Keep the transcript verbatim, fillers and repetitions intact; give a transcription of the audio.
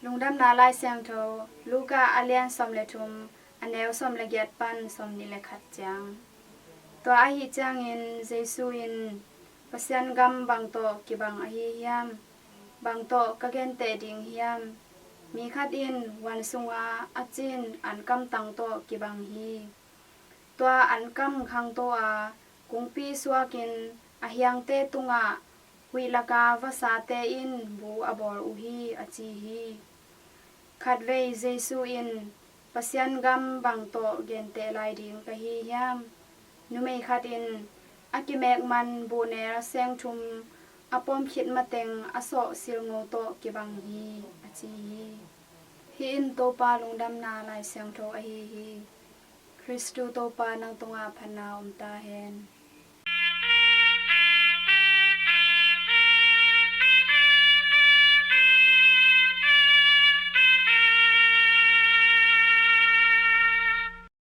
Lungdamna Lai Siangtho, Luka a lian sawm le thum, a neu sawm le giat pan sawm nih le khat ciang. Tua ahih ciangin Jesu in, "Pasian gam bang tawh kibang ahi hiam? Bang tawh ka genteh ding hiam? Mi khat in van sunga a cin ankam tang tawh kibang hi. Tua ankam khangto a, kungpi suakin a hiangte tungah huih laka vasate in bu a bawl uh hi," a ci hi. Khatvei Jesu in, "Pasian gam bang tawh genteh lai ding ka hi hiam? Numei khat in a kimek man buhnel seng thum a pom khit mateng a sawh silngo tawh kibang hi," a ci hi. Hih in Topa Lungdamna Lai Siangtho ahi hi. Khristu Topa nang tungah phatna om ta hen.